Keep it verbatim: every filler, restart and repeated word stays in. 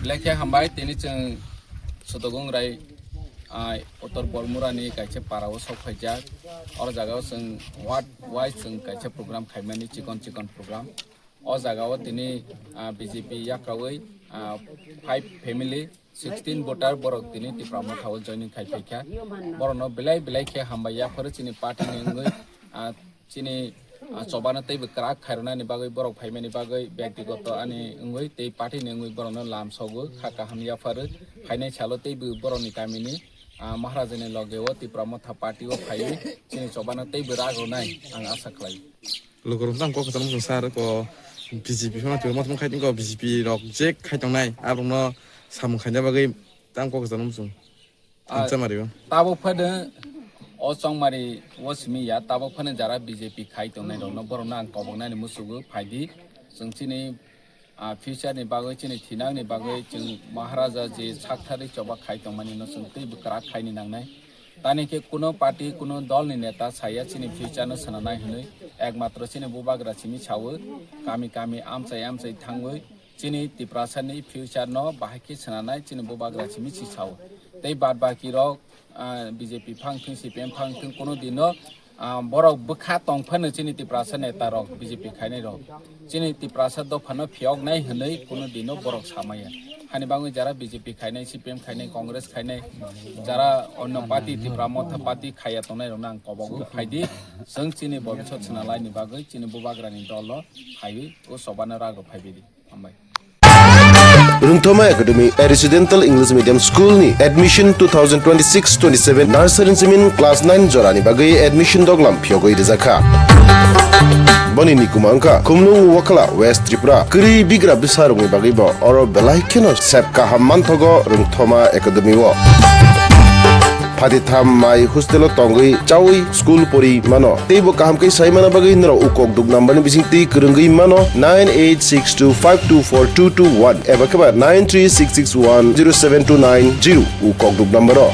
Belai khe hambai, tini chwng Sotogong Rai, ah, Uttor Bormurani kaisa para o sok phaijak. Oro jaga o chwng ward wise chwng kaisa program khaimani, chikon chikon program. O jaga o tini, ah, B J P yakrawi, ah, five family, sixteen voter borok tini Tipra Motha o joining khai phaikha. Borokno belai belai khe hambai yapharo chini party ni wngwi, ah, chini, ah, chobano teibo kwrak khairoknani bagwi, borok phaimani bagwi, byaktigoto ani wngwi tei party ni wngwi borokno lam sogo, kha kaham yapharo. Phainai salo teibo borokni kamini, ah, Maharajani loge o Tipra Motha party o phaiwi chini chobano teibo rak rwnai ang asa khlai. Lukurok tamo kok kwchangma chwng sa rwkho, B J P phano twi motmung khai tongkho, B J P rok je khai tongnai, aborokno samung khaina bagwi tamo kok kwchangma chwng. Ah, Chamario. Tabuk phano o chongmari o simi ya, tabuk phano jara B J P khai tongnai rokno, borokno ang koboknani musugo, phaidi chwng chini, ah, future ni bagwi, chini thinang ni bagwi chwng Maharaja je sakthari choba khai tongmani no chwng teibo kwrak khaini nangnai. Tani khe kuno party, kuno dol ni neta saya chini future no swnanai hwnwi, ekmatro chini bubagra simi sawi, kami kami amchai amchai thangwi, chini Tiprasa ni future no bahai khe swnanai chini bubagra simi si sao. Tei bad baki rok, ah, B J P phang thung, C P M phang thung, kuno dino, ah, borok bwkha tong phano chini Tiprasa neta rok, B J P khainai rok, chini Tiprasa dopha no phiyok nai hwnwi kuno dino borok samaya. Hani bangwi jara B J P khainai, C P M khainai, Congress khainai, jara onno party, Tipra Motha party khaiya tongnai rokno ang kobogo phaidi, chwng chini bobisot swnalai ni bagwi chini bubagra ni dol no phaiwi o chobano rago phaibaidi. Hambai. Runthoma Academy, a residential English medium school ni admission two thousand twenty-six twenty-seven nursery simin class nine jorani bagwi admission doglam phiyogwi rijakha. Boni nikuma wngkha Khumlung Wakhala, West Tripura. Kwrwi bigra bwsarokni bagwi bo oro belai kheno sep kaham manthogo Runthoma Academy o. Phatitham mai hostel o tongwi chawi school pori mano. Teibo kaham khe sai mana bagwi norok ukok duk number ni bising twi kwrwngwi mano nine eight six two five two four two two one eba khe ba nine three six six one zero seven two nine zero ukok duk number o.